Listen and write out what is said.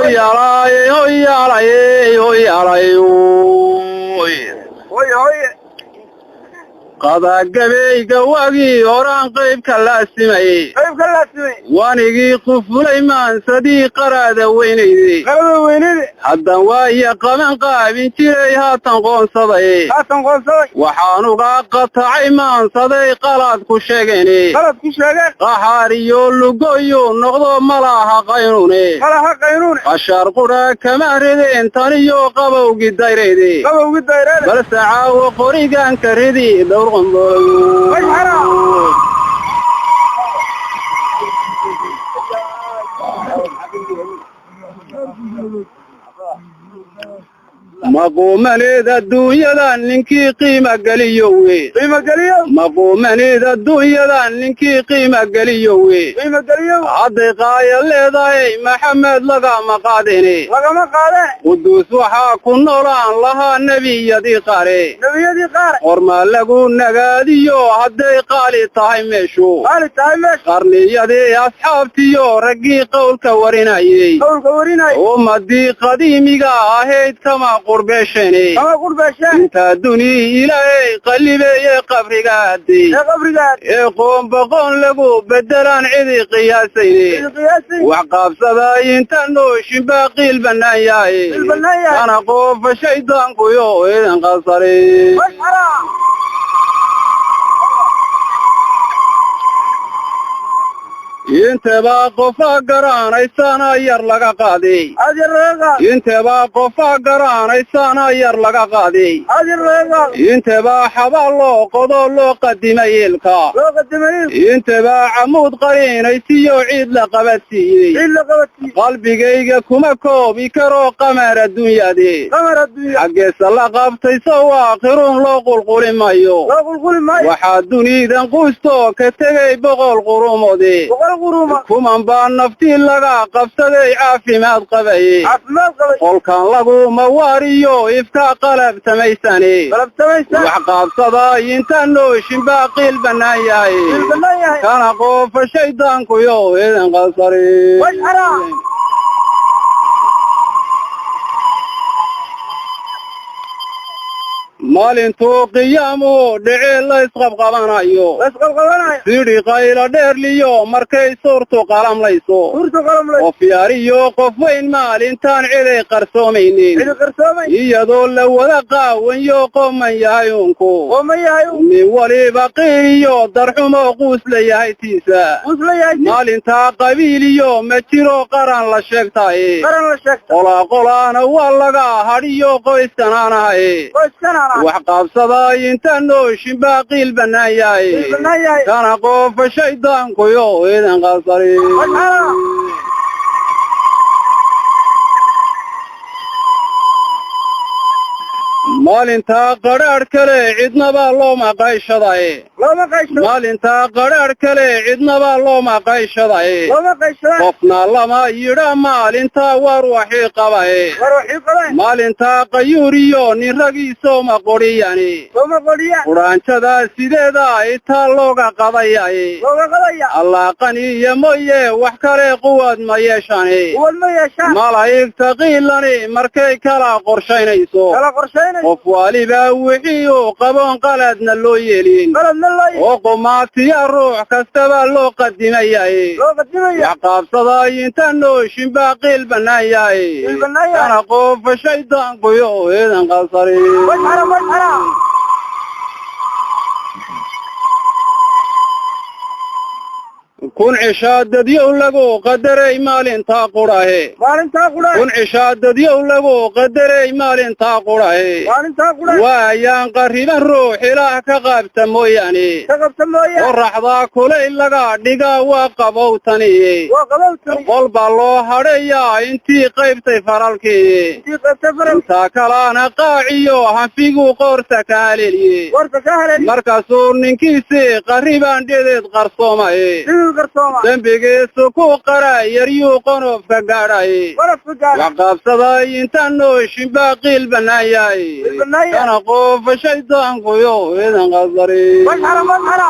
Hoyaalaaye, hoyaalaaye, hoyaalaaye. Hoye, hoye. Qadaagabeyga waagii horaan qaybka laasimayey. Qaybka laasimay. Wanigii qufulay maansadii qaraada weynayday. Qarada weynide. Haddan waaya qaban qaabin jiray, haatan qoonsaday. Haatan qoonsaday. Waxaan uga qatacay maansaday qalaad ku sheegeen. Qalad ku sheegeen. Qaxaar iyo lugoyu noqdo malaha qaynune. Malaha qaynuune. Qashaar qudha kama rideen taniyo qabowgii dayrayde. Qabowgii dayreede. Balse caawo qorigan ka ridi dhowr qombood. Mashxara. Maquumaneed adduunyada ninkii qiima geliyowe. Qiimo geliyo. Maquumaneed adduunyada ninkii qiima geliyowe. Qiimo geliyo. Hadday qaaya leedahay, Maxamed lagama qaadine. Lagama qaadeen. Quduus waxaa ku noolaan lahaa nebiyadii qaare. Nebiyadii qaare. Qorma lagu nagaadiyo hadday qaali tahay meeshu. Qaali tahay meesha. Qarniyadii asxaabtiyo raggii qowlka warinayey. Qowlka warinay. Ummadii qadiimiga ahayd kama qurbeeshene. Kama qurbeesheen. Intaa duni Ilaahay qallibeeye qabrigaadi. Ee qabrigaad. Ee qoonbaqoon lagu bedelaan cidi qiyaasayne. Cidi qiyaasay. Wax qaabsaday inta nooshin baa qiil bannaan yahay. Qiil bannaan yahay. Kana qoofa shaydaankuyo idin qasaray. Mashxara. Intebaa qofaa garanaysaana yar laga qaaday. Aad yar laga qaad. Intebaa qofaa garanaysaana yar laga qaaday. Aad yar laga qaad. Intebaa xabaal loo qodo loo qadimay ilka. Loo qadimay. Intebaa camuud qariinaysiyo ciid la qabadsiiyey. Ciid la qabadsiiyey. Qalbigayga kuma koobi karo qamar adduunyadii. Qamar adduunya. Xaggeesa la qabtay sow aakhiruun loo qulquli mayo. Loo qulquli maayo. Waxaa dunidan quusto ka tegay 100 qurumoodii. 100 quruuma. Kuman baa naftii laga qabsaday caafimaad qabayey. Caafimaad qabay. Qolkan laguma waariyo ifka qalabtamaysani. Qalabtamaysaan. Wax qaabsaday inta nooshin baa qiil bannaan yahay. Qiil bannaan yahay. Kana qoofa shaydaankuyo idin qasaray. Mashxara. Maalintuu qiyaamu dhicee la isqabqabanayo. La isqabqabanayo. Sidhi qaylo dheerliyo markay suurtu qalamlayso. Suurtu qalamlayso. Qof yar iyo qof weyn maalintaan ciday qarsoomaynin. Cidi qarsoomay. Iyadoo la wada qaawanyo qoman yahay uunku. Qoman yahay uunku. Nin waliba qiiriyo darxumo quus la yahay tiisa. Quus la yahay tiisa. Maalintaa qabiil iyo ma jiro qaran la sheegtaye. Qaran la sheegta. Qolaa qolaana waa laga hadhiyo qoyskanaan ahay. Qoyskanaan ahay. Wax qaabsaday inta nooshin baa qiil bannaan yahay. Qiil bannaan yahay. Kana qoofa shaydaankuyo idin qasaray. Mashxara. Maalintaa qadhaadh kale cidnaba looma qayshadaye. Looma qayshado. Maalintaa qadhaadh kale cidnaba looma qayshadaye. Looma qayshada. Qofna lama yidha maalintaa war waxii qabaye. War waxii qabaye. Maalintaa qayuuriyo nin ragiisooma qoriyani. Sooma qoriyaan. Quraanjada sideeda itaa looga qadayaye. Looga qadaya. Allaaqaniyo mooye wax kale quwad ma yeeshane. Quwad ma yeeshaan. Malaa'igta qiilani markay kala qorshaynayso. Kala qorshaynayso. Qof waliba wixii uu qaboon qaladna loo yeelin. Qaladna loo yeelin. Oo qumaatiya ruux kastaba loo qadimayaye. Loo qadimaya. Wax qaabsaday inta nooshin baa qiil bannaan yahay. Qiil bannaan yahay. Kana qoofa shaydaankuyo idin qasaray. Mashxara, mashxara. Kun cishaa dadyow lagu qadaray maalintaa qudhahe. Maalintaa qudhahe. Kun cishaa dadyow lagu qadaray maalintaa qudhahe. Maalintaa qudhahe. Waayaan qarriban ruux ilaah ka qabta mooyaane. Ka qabta mooyaane. Qorraxdaa kulayl laga dhigaa waa qabowtaniye. Waa qabowtani. Qol baa loo hadhayaa intii qaybtay faralkii. Intii qaybtay faralkii. Intaa kalaana qaaciyo hanfigu qoorta ka haleeliye. Qoorta ka haleeliye. Markaasuu ninkiisii qarriban dhedeed qarsoomaye. Dembigiisu ku qara yaryuu qonofka gaadhaye. Qonofka gaadhay. Wax qaabsaday inta nooshin baa qiil bannaan yahay. Qiil bannaan yahay. Kana qoofa shaydaankuyo idin qasaray. Mashxara, mashxara.